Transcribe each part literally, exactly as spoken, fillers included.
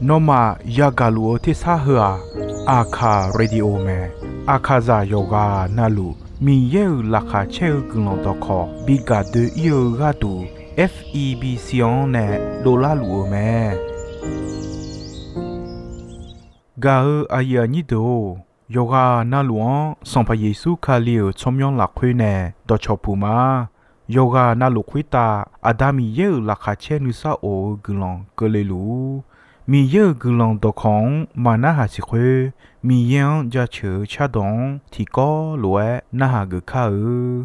Nawmaf yagaq luf-eu tersar heu-aq, Aqkaq Radio mae. Aqkaqzaq yawqghaq navluf Miqyaer-euq laqkhaq caer-eu guiqlanq dawqkawq bi gaq doe-ir-eu gharduq, F E B C-anr nae dovlar luf-eu mae. Gaq-eu aqyuif aqnyir deuq-or, yawqghaq navluf-anr Sanqpaq Yeqsur Kali-euq tsawrmyanr lafkhoer nae dawqcawq puq ma. Yawqghaq navluf khoertav Aqda Miqyaer-euq laqkhaq caer nuisar of-eu guiqlanq keuvle luf-ur. Miqyaer-euq guiqlanq dawqkawq-anr maqnarhaq siq khoer, Miqyaer-anr jaceuq-eu cardawq-anr tiqkawv lof-aer narhaq geuf kar-eu.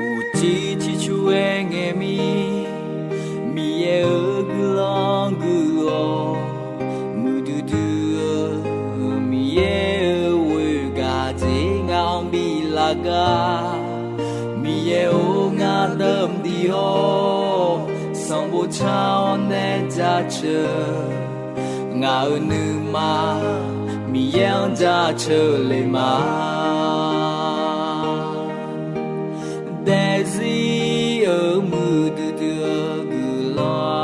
Uqcif ciqcur-aer ngae mir, Miqyaer-euq guiqlanq guiq-awq. Muiqdui dui-eu Miqyaer-euq ghoegaq jeq ngaq-anr biflaf gar. Miqyaer-or, ngar dawq mqdui-awr, sanqbof car-awr nae jaceuq. Ngaq-euq nuima Miqyaer-anr jaceuq le ma. Daefzir-euq muiqdui dui-eu guiqlanq-aq,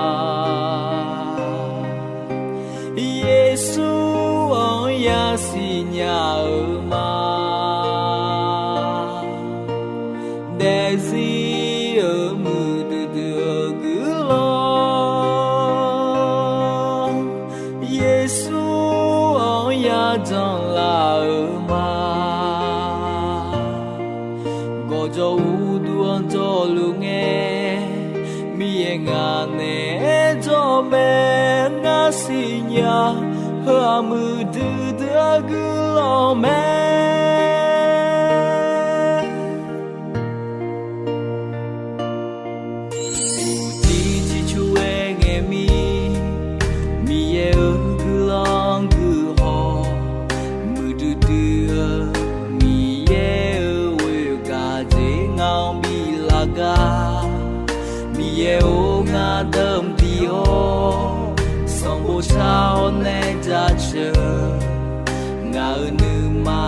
Yeqsur-anr yasiq nya-eu ma. Daefzir-euq muiqdui dui-eu guiqlanq, Yeqsur-anr yajanq laf-eu ma. Gawqjawq uqduq-anr jawrluf ngae, Miqyaer ngaq naeq-aer jawr mae. Ngar siqnya, heu-aq muiqdui dui-eu guiqlanq mae. Uqcif ciqcur-aer ngae mir, Miqyaer-euq guiqlanq guiq haw. Muiqdui dui-eu Miqyaer-euq ghoegaq jeq ngaq-anr biflaf gar. Miqyaer-or, ngar dawq mqdui-awr, sanqbof car-awr nae jaceuq. Ngaq-euq nuima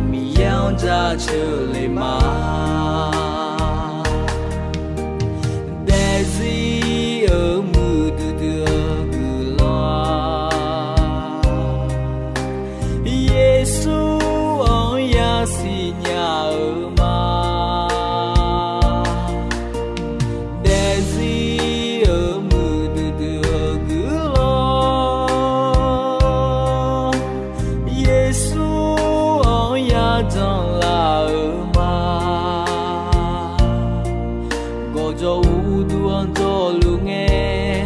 Miqyaer-anr jaceuq le ma. Daefzir-euq muiqdui dui-eu guiqlanq-aq, Yeqsur-anr yasiq nya-eu ma. Daefzir-euq muiqdui dui-eu guiqlanq, Yeqsur-anr yajanq laf-eu ma. Gawqjawq uqduq-anr jawrluf ngae,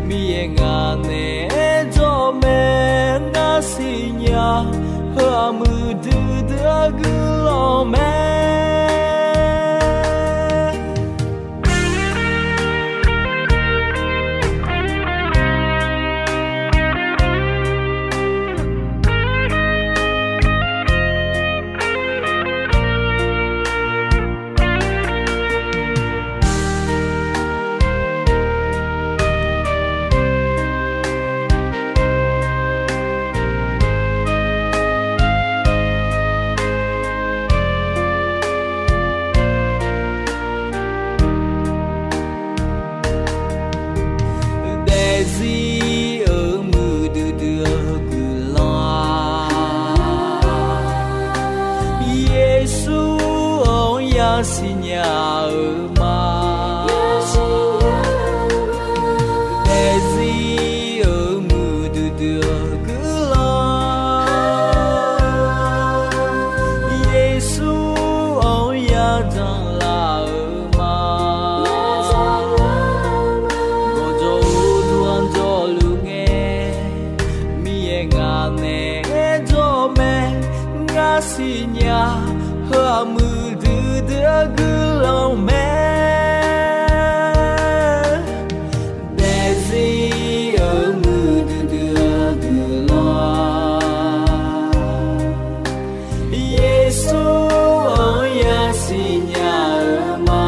Miqyaer ngaq naeq-aer jawr mae. Ngar siqnya, heu-aq muiqdui dui-eu guiqlanq mae. Daefzir-euq muiqdui dui-eu guiqlanq-aq, Yeqsur-anr yasiq nya-eu ma. Daefzir-euq muiqdui dui-eu guiqlanq, Yeqsur-anr yajanq laf-eu ma. Gawqjawq uqduq-anr jawrluf ngae, Miqyaer ngaq naeq-aer jawr mae. Ngar siqnya, heu-aq muiqdui dui-eu guiqlanq mae. Daefzir-euq muiqdui dui-eu guiqlanq, Yeqsur-anr yasiq nya-eu ma.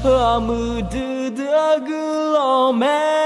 Heu-aq muiqdui dui-aer guiqlanq mae.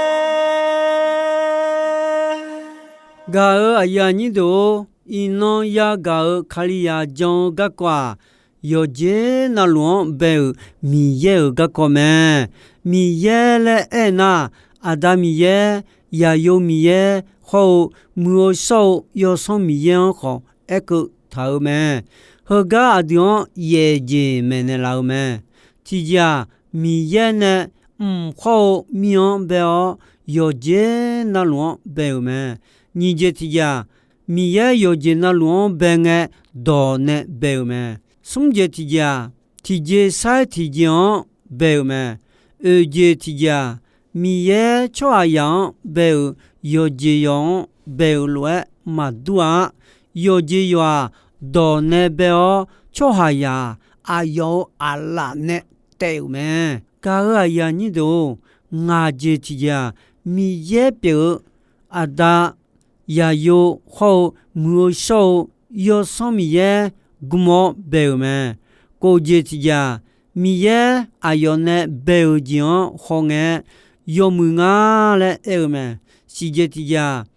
Gaq-euq aqyuif aqnyir deuq-or, iqnan yagaq-euq Kalizaq jan-eu garkawv-aq, yawqjeq navluf-anr bae-euq Miqyaer-euq garkawv mae. Miqyaer laer aernar, Aqda Miqyaer, Yaqyo Miqyaer hawr-eu Muiq-eu shawr-eu Yawsanr Miqyaer-anr khawf aerkeuv taq-euq mae. Heugar aqdui-anr yaef jeq maeqnaeq laf-eu mae. Tiqjeq-aq, Miqyaer nae mq hawr-eu mir-anr bae-awr, yawqjeq navluf-anr bae-euq mae. Nyiq jeq tiqjeq-aq, Miqyaer yawqjeq navluf-anr bae ngae, dawq nae bae-euq mae. Smr jeq tiqjeq-aq, tiqjeq sair tiqjeq-anr bae-euq mae. Oeq jeq tiqjeq-aq, Miqyaer tsawrhaqzaq-anr bae-euq yawqjeq yawq-anr bae-euq lof-aer maqdur-a. Yawqjeq yawq-aq, dawq nae bae-awr, tsawrhaqzaq-aq, aqyawf-euq aqlaf nae taef-euq mae. Gaq-euq aqyuif aqnyir deuq-or, ngaq jeq tiqjeq-aq, Miqyaer pyeuf-eu Aqda, Yaqyo hawr-eu Muiq-eu shawr-eu Yawsanr Miqyaer gm-awr bae-euq mae. Kof jeq tiqjeq-aq, Miqyaer aqyawf nae bae-euq jeq-anr hawngae-aer yawmuiq nga laer aer-eu mae. Siq jeq tiqjeq-aq,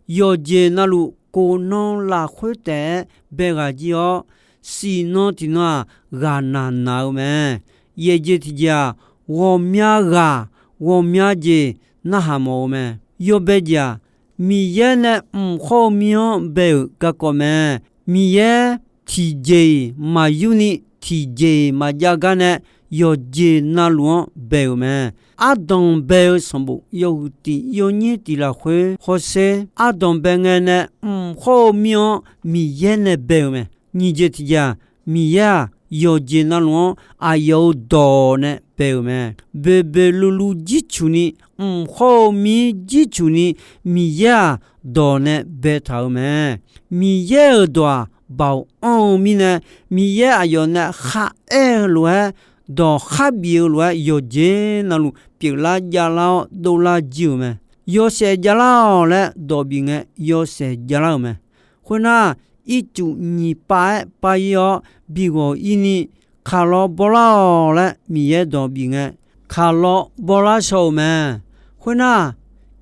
yawqjeq navluf kof nan lafkhoer taef-aer bae ghaq jir-awr, siq nan tiqnan-aq, ghaqnaq naq-eu mae. Yaeq jeq tiqjeq-aq, ghawqmya ghaq, ghawqmya jeq narhaq mawf-eu mae. Yawbae jeq-aq, Miqyaer nae mq hawr-eu mir-anr bae-euq garkawv mae. Miqyaer tiqjeq-iq maqyurni, tiqjeq-iq maqjav gar nae, yawqjeq navluf-anr bae-euq mae. Ardanq bae-eu sanqbof yawhuiq tiq yawnyir tiq lafkhoer hawsher, ardanq bae ngae nae mq hawr-eu mir-anr Miqyaer nae bae-euq mae. Nyiq jeq tiqjeq-aq, Miqyaer-aq, yawqjeq navluf-anr aqyawf-euq dawq nae bae-euq mae. Boeqboeq luvluv jircuq ni, mq hawr-eu mir jircuq ni, Miqyaer-aq, dawq nae baetaq-euq mae. Miqyaer-euq dawq-aq, baoq anr-eu mirnae, Miqyaer aqyawf nae kharaer-eu lof-aer, dawq kharbif-eu lof-aer, yawqjeq navluf pyeuflar javlar-awr dovlar jir-euq mae. Yawshaef javlar-awq laer dawq bif ngae, yawshaef javlar-euq mae. Khoernar, ircuf nyiq pav-aer pav-ir-awr bi ghawq-ir ni, kaq law bawlar-awq laer Miqyaer dawq bif ngae, kaq law bawlar shaw-euq mae. Khoernar,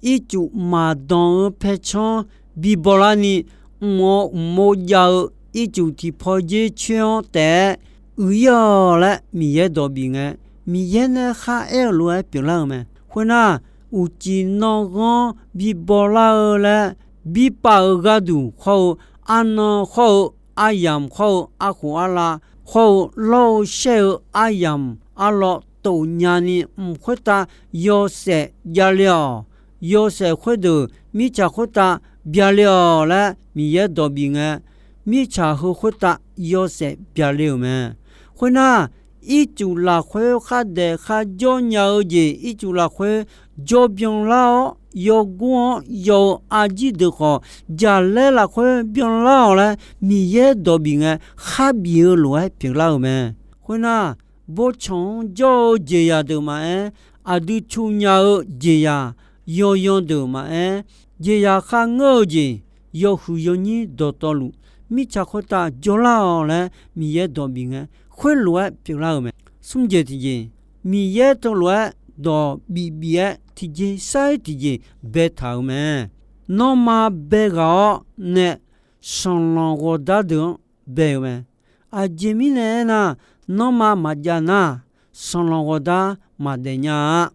ircuf maqdanq-eu paercanr bi bawlar ni, mq-awr mqmov jav-eu ircuf tiqpaw dzer coer-anr taef-aer uiq-ir-awq laer Miqyaer dawq bif ngae, Miqyaer nae kharaer-euq lof-aer pyeuflar-euq mae. Khoernar, uqcif nanrghanr bi bawlar-eu laer birpav-eu gharduq hawr-eu, arnan hawr-eu, aryamq hawr-eu, arkhof arlav hawr-eu, lawr-eu shaer-eu aryamq arlawr tof nyani mq khoertav yawshaef javle-awq. Yawshaef khoerdeuq mirtsaq khoertav byale-awq laer Miqyaer dawq bif ngae, mirtsaq heu khoertav yawshaef byale-euq mae. Khoernar, ircuf lafkhoer khardaef kharjawr nya-eu jeq, ircuf lafkhoer jawr byanlar-awr, yawgor-anr yaw-eu arjir deuq khawf, jaqlaer lafkhoer byanlar-awq laer Miqyaer dawq bif ngae, kharbif-eu lof-aer pyeuflar-euq mae. Khoernar, bawrtsanq-anr jawr-eu jeqzaq deuq maqaer, aqdui cu nya-eu jeqzaq yawyan deuq maqaer, jeqzaq kharngeur-eu jeq yawhuiq yawnyir dawqtawvluf, mirtsaq khoertav jawrlar-awq laer Miqyaer dawq bif ngae, khoerlof-aer pyeuflar-euq mae. Smr jeq tiqjeq, Miqyaer teulof-aer dawq bif bif-aer tiqjeq sar-ir tiqjeq baetaq-euq mae. Nanrma bae ghaq-awr nae sanqlanq ghawqdar deuq-anr bae-euq mae. Aqjeq mirnae aernar, nanrma maqjav nar, sanqlanq ghawqdar maqdaef nya-a.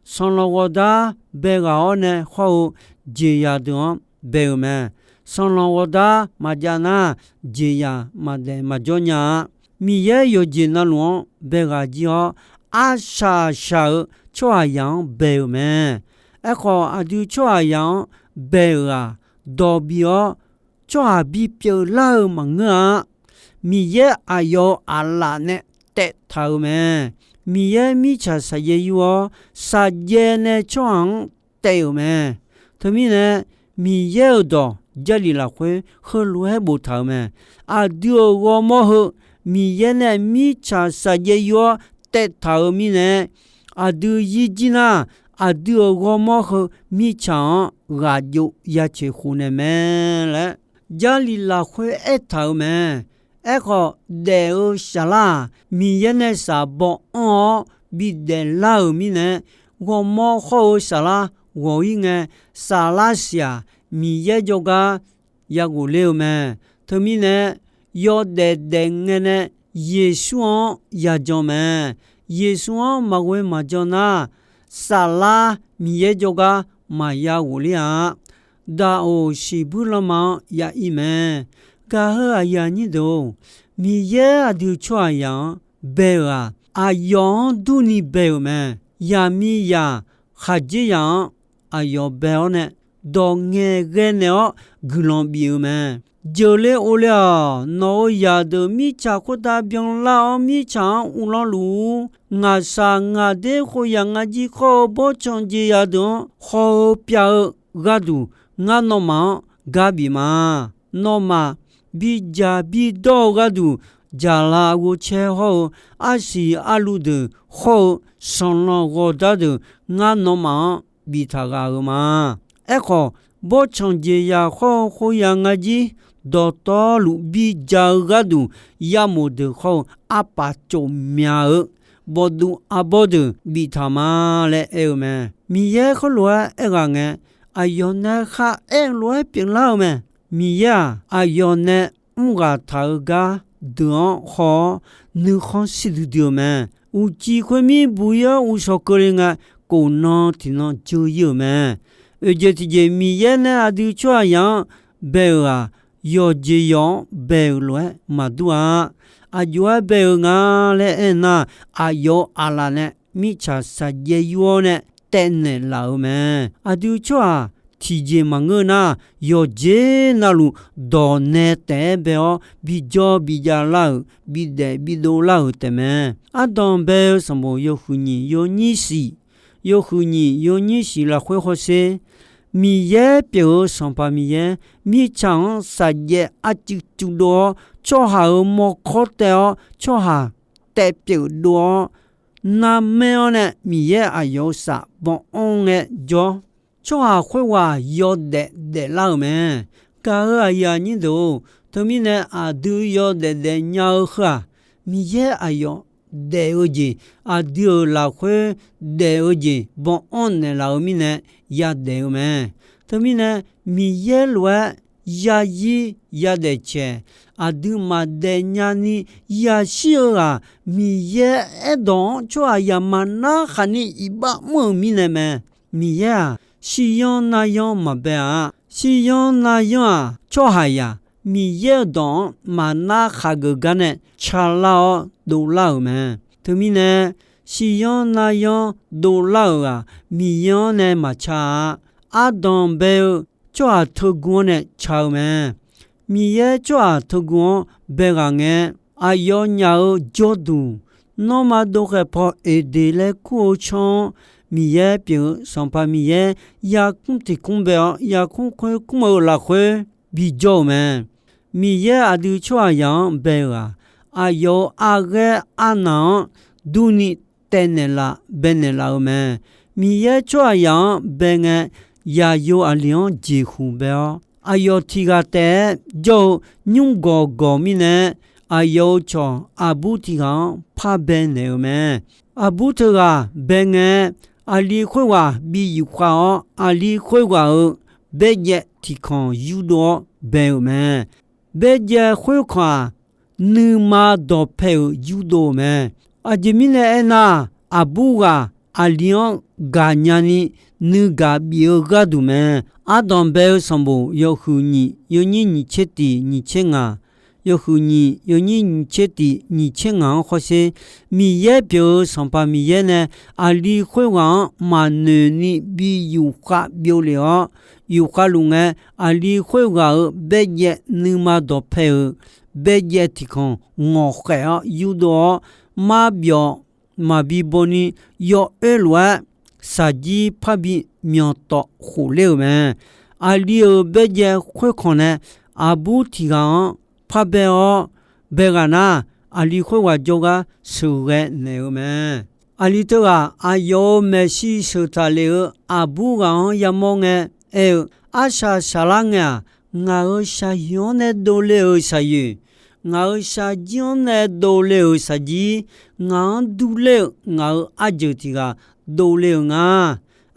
Sanqlanq ghawqdar bae ghaq-awr nae hawr-eu jeqzaq deuq-anr bae-euq mae. Sanqlanq ghawqdar maqjav nar, jeqzaq maqdaef maqjawr nya-a. Miqyaer yawqjeq navluf-anr bae ghaq jir-awr, arshaq shaq-eu tsawrhaqzaq-anr bae-euq mae. Aerkhawf, aqdui tsawrhaqzaq-anr bae-euq-aq, dawq bif-awr tsawrhaq bipyeuf lar-eu maqngeur-a. Miqyaer aqyawf-euq aqlaf nae taeftaq-euq mae. Miqyaer mirtsaq shaqjaev yur-awr, shaqjaev nae tsawrhaq-anr taev-euq mae. Teumirnae, Miqyaer-euq dawq Jarlif lafkhoer heulof-aer boftaq-euq mae. Aqdui-euq ghawrmawr heu Miqyaer nae mirtsaq shaqjaev yur-awr taeftaq-euq mirnae, aqdui yir jir nar, aqdui-euq ghawrmawr heu mirtsaq-anr ghaq jov ya ceq khof naeq mae laer Jarlif lafkhoer aertaq-euq mae. Aerkhawf, daef-eu saflar-aq, Miqyaer nae shaq baw anr-awr bidaef lar-euq mirnae, ghawrmawr hawr-eu saflar ghawq-ir ngae, saflar siq-aq, Miqyaer jawrgar ya ghofler-eu mae. Teumirnae, yawdaef daef ngae nae Yeqsur-anr ya jan mae. Yeqsur-anr maqghoe maqjan nar, saflar Miqyaer jawrgar maqya ghofler-a. Daq-oq shiqbuir lanma-anr ya ir mae. Gaq-eu aqyuif aqnyir deuq-or, Miqyaer aqdui tsawrhaqzaq-anr bae-euq-aq, aqyawf-anr durni bae-euq mae. Yaqmiqzaq khaqdzerzaq-anr aqyawf bae-awr nae, dawq ngaeqghae naeq-awr guiqlanq bif-eu mae. Jeuqler orler-awq. Nawq-euq zaqdeuq mirtsaq khoertav byanlar-awr, mirtsaq-anr uvlanr luf-ur. Ngaqshaq ngaqder khoeryaq ngajir khawr-eu bawrtsanq jeqzaq deuq-anr haw-eu pyav-eu gharduq, ngar nawmaf-anr gar bif ma. Nawmaf bidzaq bidawr-eu gharduq, dzaqlaq ghovcaer hawr-eu, arsiq arluv deuq hawr-eu, sanqlanq ghawqdar deuq ngar nawmaf-anr biftaq ghaq-euq ma. Aerkhawf, bawrtsanq jeqzaq khawr-eu khoeryaq ngajir dawqtawvluf bidzaq-eu gharduq, yamof deuq khawr-eu arpaf tsofmyaq-eu bawqduq arbawr deuq biftaq ma laer aer-eu mae. Miqyaer khoerlof-aer aerghaq ngae, aqyawf nae kharaer-eu lof-aer pyeuflar-eu mae. Miqyaer-aq, aqyawf nae mr ghaq taq-eu gar deuq-anr haw-awr, nuikhanr shir duidui-eu mae. Uqcif khoermir buq-ir-awr uqshawq keuvle ngae, kof nan tiq nan dzeur-ir-euq mae. Oeqjeq tiqjeq Miqyaer nae aqdui tsawrhaqzaq-anr bae-euq-aq, yawqjeq yawq-anr bae-euq lof-aer maqdur-a. Aqjox-aer bae-euq nga laer aernar, aqyawf-euq aqlaf nae mirtsaq shaqjaev yur-awr nae taevnaeq laf-euq mae. Aqdui tsawrhaq tiqjeq maqngeur nar, yawqjeq navluf dawq nae taef-aer bae-awr, bijawr bijav lar-euq, bidaef bidov lar-euq taefmae. Ardanq bae-eu sanqbof yawhuiq nyiq yawnyir shiq, yawhuiq nyiq yawnyir shiq lafkhoer hawsher, Miqyaer pyeuf-eu Sanqpaq Miqyaer, mirtsaq-anr shaqjaev arcuiv cuvdov-awr, tsawrhaq-euq mawrkawr taev-awr, tsawrhaq taev pyeuf dov-awr, narmaer-awr nae Miqyaer aqyawf-euq saf banq-anr ngae jawr, tsawrhaq khoerghaq yawdaef daeflar-euq mae. Gaq-eu aqyuif aqnyir deuq-or, teumirnae aqdui yawdaef daefnya-eu heu-aq, Miqyaer aqyawf daef-eu jeq, aqdui-euq lafkhoer daef-eu jeq banq-anr naeqlaf-eu mirnae yadaef-eu mae. Teumirnae, Miqyaer lof-aer yazir yadaef caeq, aqdui maqdaef nyani yashir-eu ghaq, Miqyaer aerdawq-anr tsawrhaqzaq maqnar khaqni iqbax mr-euq mirnae mae. Miqyaer-aq, shiryanr naryanr maqbae-a. Shiryanr naryanr-aq, tsawrhaqzaq Miqyaer-euq dawq-anr maqnar khaqgeuf gar nae calar-awr dovlar-euq mae. Teumirnae, shiryanr naryanr dovlar-euq ghaq Miqyaer-anr nae maqca-a. Ardanq bae-eu tsawrhaq teugu-anr nae ca-eu mae. Miqyaer tsawrhaq teugu-anr bae ghaq ngae, aqyawfnyaf-euq jawrduq, nanrma dov khaeq paw Eqdeq laer kur-eu canr-anr, Miqyaer pyeuf-eu Sanqpaq Miqyaer yarkmr tiqkmr bae-awr, yarkmr khoerkmr-eu lafkhoer bijawr-euq mae. Miqyaer aqdui tsawrhaqzaq-anr bae-euq-aq, aqyawf-euq arghaer arnaq-anr durni taevnaeq laf baenaeq laf-eu mae. Miqyaer tsawrhaqzaq-anr bae ngae, yaqyo aqli-anr jeqhuq bae-awr, aqyawf tiq ghaq taef-aer jawr-eu nymr gawq gawq mirnae, aqyawf-euq cawq aqbur tiq ghaq-anr par baenaeq-eu mae. Aqbur teughaq bae ngae, aqli khoerghaq bi yufkhav-awr, aqli khoerghaq-euq baerjaev tiqkanq yurdov-awr bae-euq mae. Baerjaev khoerkanq-aq, nuima dawqpae-euq yurdov-eu mae. Aqjeq mirnae aernar, aqbur ghaq aqli-anr gaqnya ni nuigaq bif-eu gharduq mae. Ardanq bae-eu sanqbof yawhuiq nyiq yawnyir nyiq tser tiq nyiq tser ngaq, yawhuiq nyiq yawnyir nyiq tser tiq nyiq tser ngaq-anr hawsher, Miqyaer pyeuf-eu Sanqpaq Miqyaer nae aqli khoerghaq-anr maqnoeq ni bi yufkhav byov lef-awr, yufkhav luf ngae, aqli khoerghaq-euq baerjaev nuima dawqpae-euq baerjaev tiqkanq ngawqkhaef-awr yurdov-awr, marbyawf maqbi baw ni yawoer lof-aer, shaqjir parbi myanqtawf khofler-euq mae. Aqli-euq baerjaev khoerkanq nae aqbur tiq ghaq-anr parbae-awr bae ghaq nar, aqli khoerghaq jawrgar sheuqghae naeq-eu mae. Aqli teughaq aqyawf-euq maeqshi sheuq taq lef-eu aqbur ghaq-anr yamawr ngae aer-eu, Arsaq saqlar ngae-aq, ngaq-euq shaqyoeq-anr nae dovle-euq shaqyoeq, Ngaq-euq shaqjir-anr nae dovle-euq shaqjir, ngaq-anr durler-euq ngaq-euq arjeuq tiq ghaq dovle-euq nga.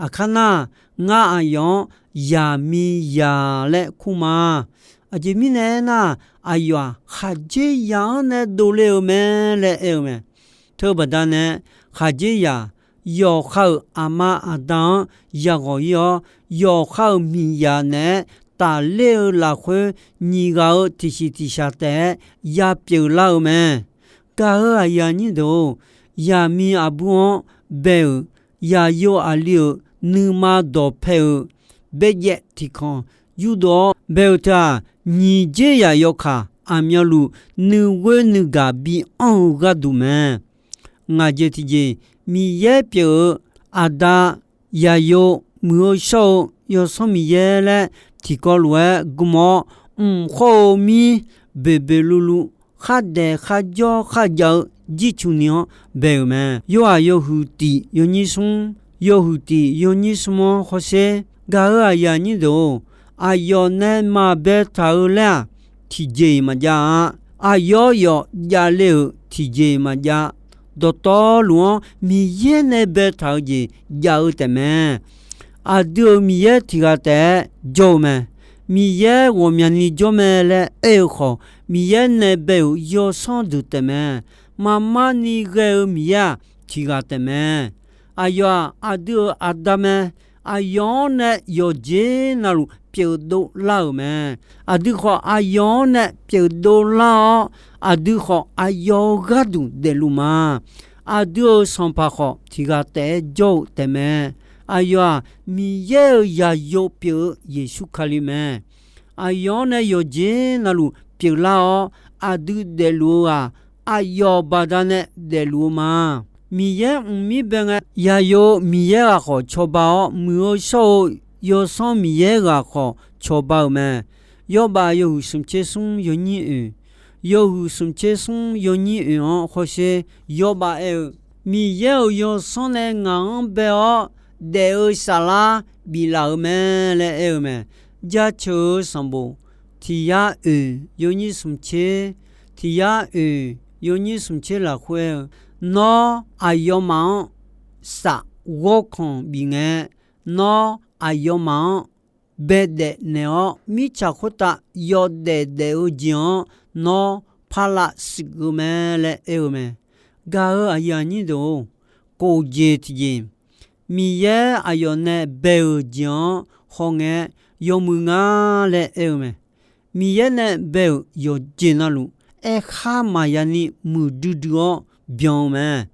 Aqkar nar, ngar aqyawf-anr yaqmiqzaq laer kur ma. Aqjeq mirnae aernar, aqyawf-aq, khaqdzerzaq-anr nae dovle-euq mae laer aer-eu mae. Teubaqda nae, khaqdzerzaq yawqha-euq aqma aqda-anr yaghawq ir-awr, yawqha-euq miqzaq naeq-aer tafler-eu lafkhoer, nyiq ghaq-euq tiqsiq tiqshaq taef-aer yapyeuf lar-eu mae. Gaq-euq aqyuif aqnyir deuq-or, yaqmiq aqbur-anr bae-euq yaqyo aqli-euq nuima dawqpae-euq baejaev tiqkanq yurdov-awr bae-eu teu-aq, nyiq dzer yaq yawkaq aqmyanluf nuighoer nuigaq bianr-eu gharduq mae. Ngaq jeq tiqjeq, Miqyaer pyeuf-eu aqda, yaqyo, muiq-eu shawr-eu Yawsanr Miqyaer laer tiqkawv lof-aer gm-awr, mq khawr-eu mir boeqboeq luvluv, khardaef kharjawr kharjav-eu jircuf ni-anr bae-euq mae. Yorhaq yawhuiq tiq yawnyir smr, yawhuiq tiq yawnyir smr-anr hawsher. Gaq-euq aqyuif aqnyir deuq-or, aqyawf nae maqbaetaq-eu laer-aq, tiqjeq-iq maqjav-a. Aqyawf yawf javle-euq tiqjeq-iq maqjav. Dawqtawvluf-anr Miqyaer nae baetaq-eu jeq jav-eu taefmae. Aqdui-euq Miqyaer tiq ghaq taef-aer jawr-eu mae. Miqyaer ghawqmyani jawr mae laer aer-eu khawf, Miqyaer nae bae-euq yawsanr deuq taefmae. Maqmar ni ghae-eu Miqyaer-aq, tiq ghaq taefmae. Aqyawf-aq, aqdui-euq aqda mae. Aqyawf-anr nae yawqjeq navluf pyeufdov lar-euq mae. Aqdui khawf, aqyawf-anr nae pyeufdov lar-awr, aqdui khawf, aqyawf-euq gharduq daefluf ma. Aqdui-euq Sanqpaq khawf, tiq ghaq taef-aer jawr-eu taefmae. Aqyawf-aq, Miqyaer-euq yaqyo pyeuf-eu Yeqsur Kali mae. Aqyawf-anr nae yawqjeq navluf pyeuflar-awr, aqdui daefluf-eu ghaq, aqyawf baqdanae daefluf-eu ma. Miqyaer mqmir bae ngae, yaqyo Miqyaer ghaq khawf cawba-awr, muiq-eu shawr-eu Yawsanr Miqyaer ghaq khawf cawba-euq mae. Yawrbav yawhuiq smq tser smr yawnyir oeq, yawhuiq smq tser smr yawnyir oeq-anr hawsher. Yawrbav aer-eu, Miqyaer-euq Yawsanr nae ngaq-anr bae-awr, daef-eu saflar biflaf-euq mae laer aer-eu mae. Jaceuq-eu sanqbof tiq yar oeq yawnyir smq tser, tiq yar oeq yawnyir smq tser lafkhoer aer-eu, Nawr aqyawfmaf-anr saf ghawrkanq bif ngae, nawr aqyawfmaf-anr baedaef naeq-awr, mirtsaq khoertav yawdaef daef-eu jeq-anr nawr parlav shuif-eu mae laer aer-eu mae. Gaq-euq aqyuif aqnyir deuq-or, kof jeq tiqjeq, Miqyaer aqyawf nae bae-euq jeq-anr hawngae-aer yawmuiq nga laer aer-eu mae. Miqyaer nae bae-euq yawqjeq navluf, aerkhar maqya ni muiqdui dui-awr byan-eu mae.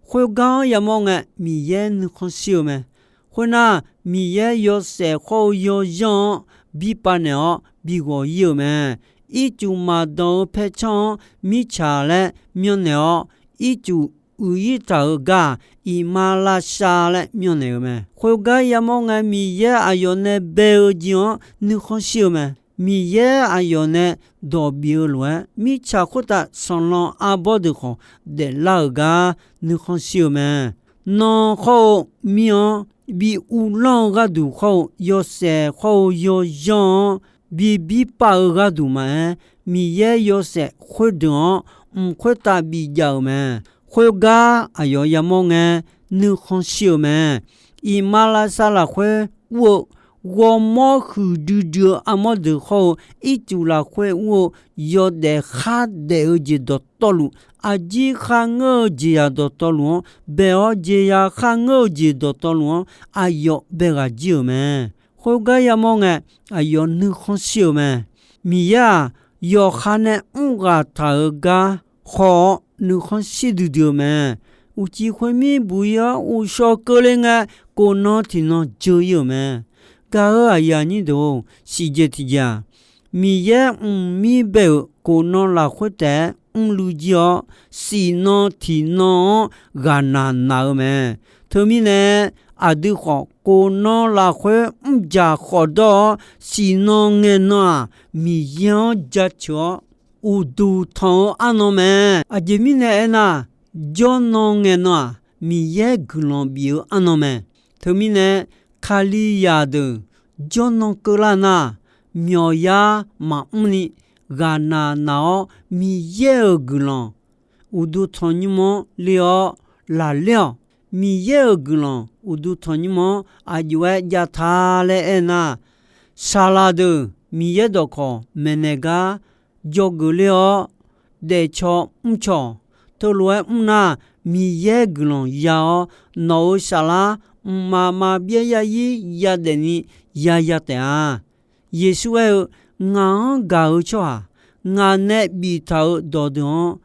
Khoergar-anr yamawr ngae, Miqyaer nuikhanr shir-eu mae. Khoernar, Miqyaer yawshaef khawr-eu yawzanr-anr bi pav naeq-awr bi ghawq ir-euq mae. Ircuf maqdanq-eu paercanr-anr mirtsaq laer myanrnaeq-awr, ircuf uiq ir taq-euq gar-aq, iqmalavshav laer myanrnaeq-eu mae. Khoergar yamawr ngae, Miqyaer aqyawf nae bae-eu jeq-anr nuikhanr shir-eu mae. Miqyaer aqyawf nae dawq bif-eu lof-aer, mirtsaq khoertav sanqlanq arbawr deuq khawf daeflar-euq gar nuikhanr shir-eu mae. Nan khawr-eu mir-anr bi uvlanr-eu gharduq khawr-eu, yawshaef khawr-eu yawzanr-anr bi birpav-eu gharduq maqaer, Miqyaer yawshaef khoerdeuq-anr mq khoertav bijav-euq mae. Khoergar aqyawf yamawr ngae, nuikhanr shir-eu mae. Iqmalavshav lafkhoer ur-eu ghawrmawr huiqdui dui-eu armawr deuq khawr-eu, ircuf lafkhoer ur-eu yawdaef khardaef-eu jeq dawqtawvluf, aqjir kharngeur-eu jeqzaq dawqtawvluf-anr bae-awr, jeqzaq kharngeur-eu jeq dawqtawvluf-anr aqyawf bae ghaq jir-euq mae. Khoergar yamawr ngae, aqyawf nuikhanr shir-euq mae. Miqyaer-aq, yawqha nae mr ghaq taq-euq gar haw-awr nuikhanr shir duidui-eu mae. Uqcif khoermir buq-ir-awr uqshawq keuvle ngae, kof nan tiq nan dzeur-ir-euq mae. Gaq-euq aqyuif aqnyir deuq-or, siqjeq tiqjeq-aq, Miqyaer mqmir bae-euq kof nan lafkhoer taef-aer mrluiv jir-awr, siqnan tiqnan-anr ghaqnaq naq-eu mae. Teumirnae, aqdui khawf kof nan lafkhoer mrjaq khawfdawr-awr, siqnan ngaenan-aq, Miqyaer-anr jaceuq-awr uqduq tanq-eu arnan mae. Aqjeq mirnae aernar, jawrnan ngaenan-aq, Miqyaer guiqlanq bif-eu arnan mae. Teumirnae, Kalizaq deuq jawrnan keuvlar nar, myawqyar maqmr ni ghaqnaq naq-awr, Miqyaer-euq guiqlanq uqduq tanqnymr-anr ler-awr laqler-awq. Miqyaer-euq guiqlanq uqduq tanqnymr-anr aqjox-aer jav ta laer aernar, saqlaq deuq Miqyaer dawqkawq maeqnaeq gar dzawgeuf ler-awr, daefcaw mrcaw teulof-aer mrnar, Miqyaer guiqlanq ya-awr, nawq-euq saflar mqmaq maqbyav yaryir yadaef ni yaya taef-a. Yeqsur aer-eu, Ngaq-anr gaq-eu tsawrhaq, ngaq nae biftaq-euq dawqdeuq-anr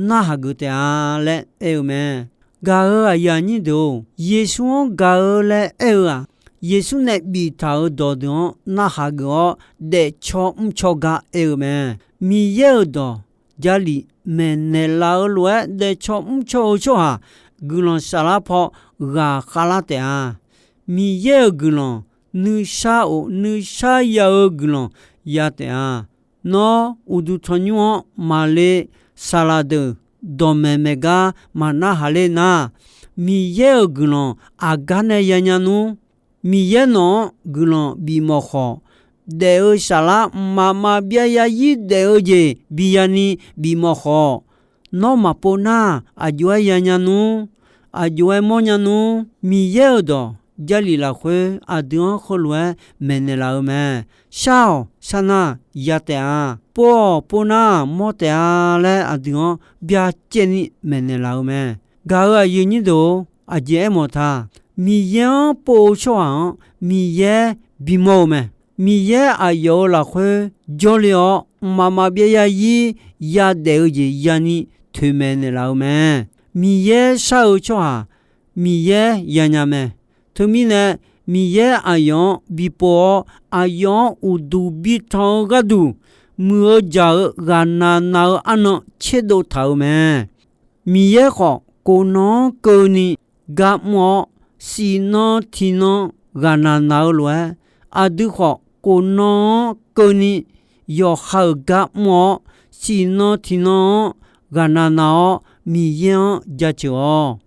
narhaq geuf taef-a laer aer-eu mae. Gaq-euq aqyuif aqnyir deuq-or, Yeqsur-anr gaq-eu laer aer-eu-aq, Yeqsur nae biftaq-euq dawqdeuq-anr narhaq geuf-awr, daefcaw mrcaw gar aer-eu mae. Miqyaer-euq dawq Jarlif maeqnaeq laf-eu lof-aer daefcaw mrcaw-eu tsawrhaq guiqlanq saflar paw ghaq khavlar taef-a. Miqyaer-euq guiqlanq nuisar of nuisar ya-eu guiqlanq ya taef-a. Nawr uqduq tanqnymr-anr maqle saqlaq deuq dawqmaeq maeq gar maqnar haq ler nar, Miqyaer-euq guiqlanq aqgar nae yanya nmr. Miqyaer nawq-anr guiqlanq bifmawf khawf, daef-eu saflar mqmaq maqbyav yaryir daef-eu jeq biya ni bifmawf khawf, nawr maqpov nar aqjox-aer yanya nmr. Aqjox-aer mawrnya nmr. Miqyaer-euq dawq Jarlif lafkhoer aqdui-anr heulof-aer maeqnaeq laf-eu mae. Shar-awq, sharnar ya taef-a. Pov-awq, pov nar mawr taef-a laer aqdui-anr byacaevni maeqnaeq laf-eu mae. Gaq-euq aqyuif nyir deuq-or, aqjeq aermawf ta, Miqyaer-anr pov-eu tsawrhaq-anr Miqyaer bimawr-eu mae. Miqyaer aqyawf-euq lafkhoer jawrle-awr, mqmaq maqbyav yaryir yadaef-eu jeq yani toeqmaeq naeqlaf-eu mae. Miqyaer shar-eu tsawrhaq Miqyaer yanya mae. Teumirnae, Miqyaer aqyawf-anr bipov-awr, aqyawf-anr uqduq bitanq-eu gharduq, muiq-eu jaq-eu ghaqnaq naq-eu arnan tserdov taq-euq mae. Miqyaer khawf, kof nan-anr keuvni gar mr-awr, shif nan tiq nan ghaqnaq naq-eu lof-aer, aqdui khawf kof nan-anr keuvni yawqha-euq gar mr-awr, shif nan tiq nan-anr ghaqnaq naq-awr, Miqyaer-anr jaceuq-awq.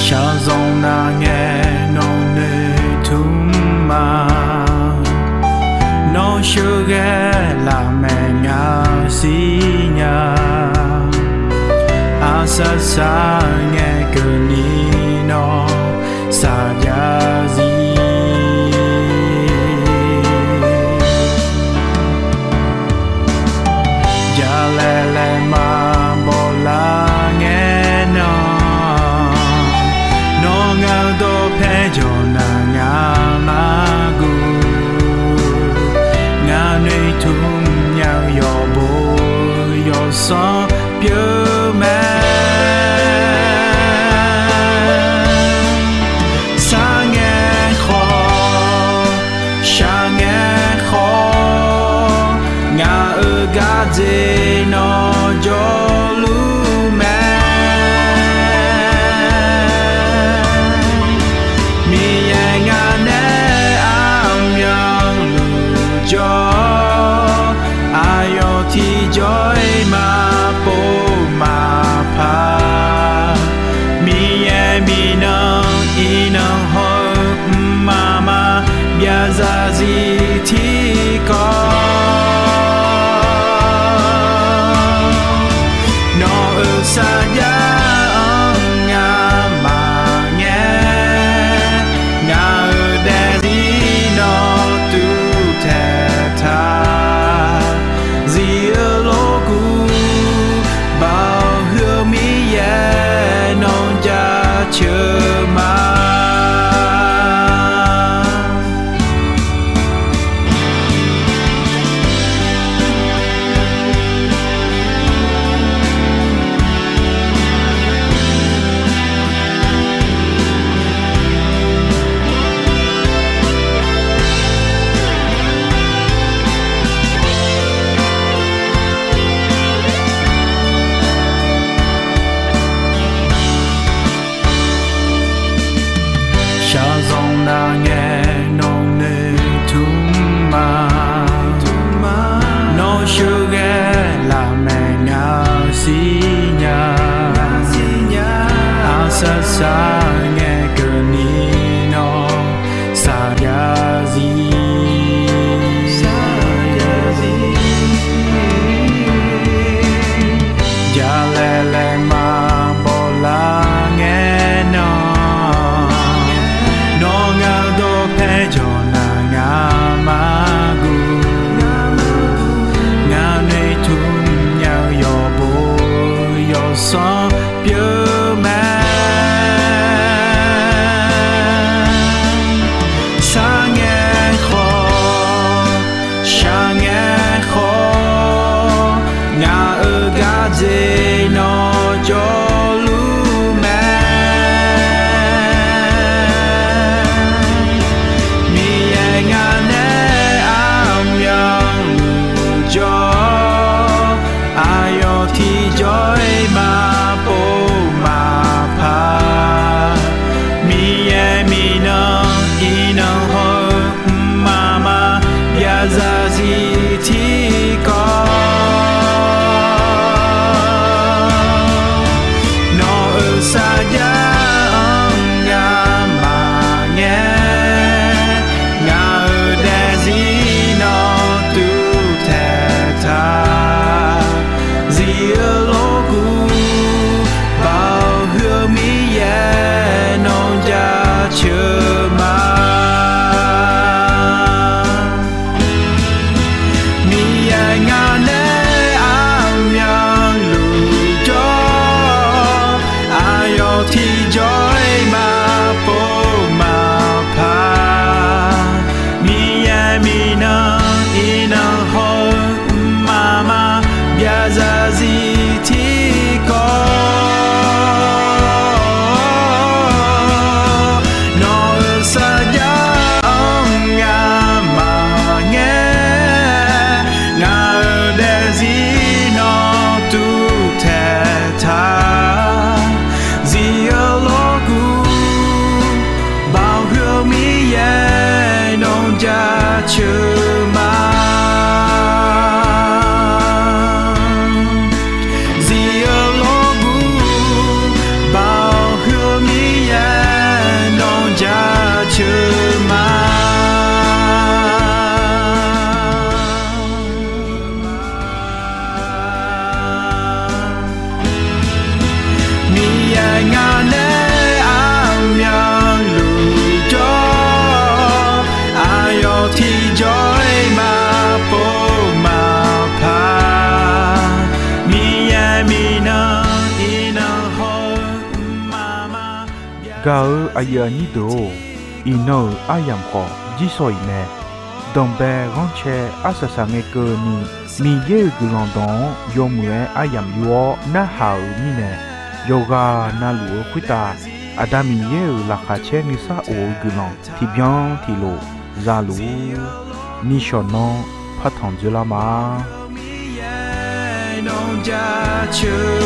Shaqzanq nar ngae nawq noeqtmq ma. Nawr sheuqghae lafmaeq nga siqnya. Aqsar sar ngae keuvni nawr saqjav zir. Jalaeq laeq maqbaw lar ngae nan, nawr ngaq-eu dawqpae jawqnaq ngaq maqguv. Ngaq noeqtmq nya-eu yawqbo yawqsanr pyeuf mae. Sar ngae khawf, shaq ngae khawf, ngaq-euq gardzer nawr jawrluf mae. Miqyaer ngaq nae armyanluf jawr, aqyawf tiqjawr-iq maqpov maqpar. Miqyaer miqnan iqnan haw-eu mqmaq maqbyav zarzir tiqkawv, nawq-euq sarjax-anr ngamaf ngae, ngaq-euq daefzir nawr tuvtaeq taq. Zif-eu lorkuv baoq huiq-eu Miqyaer nawr jaceuq ma. Miqyaer miqnan iqnan haw-eu mqmaq maqbyav zarzir tiqkawv, nawq-euq sarjax-anr ngamaf ngae, ngaq-euq daefzir nawr tuvtaeq taq. Zif-eu lorguv, Baoq huiq-eu Miqyaer nawr jaceuq ma. Miqyaer ngaq nae aqmyanluf jawr, aqyawf tiqjawr-iq maqpov maqpaq. Miqyaer miqnan iqnan haw-eu mqmaq maqbyav zarzir tiqkawv, nawq-euq sarjax-anr ngamaf ngae, ngaq-euq daefzir nawr tuvtaeq taq. Zif-eu lorguv, Baoq huiq-eu Miqyaer nawr jaceuq ma. Zif-eu lorguv, Baoq huiq-eu Miqyaer nawr jaceuq ma. Miqyaer ngaq nae aqmyanluf jawr, aqyawf tiqjawr-iq maqpov maqpaq. Miqyaer miqnan iqnan haw-eu mqmaq maqbyav. Gaq-euq aqyuif aqnyir deuq-or, iqnan-euq aryamq khawf jirsawq-iq mae. Danqbae ghanrcae arsaq saqngae keuvni, Miqyaer-euq guiqlanq dawq-anr yawmuiq-aer aryamq yur-awr narhaq-euq mirnae, yawqghaq navluf-eu khoertav Aqda Miqyaer-euq laqkhaq caer nuisar of-eu guiqlanq tiqbyan tiqlof zaluf-ur. Nishawq nan partanq dzeurlar ma. Miqyaer nawr jaceuq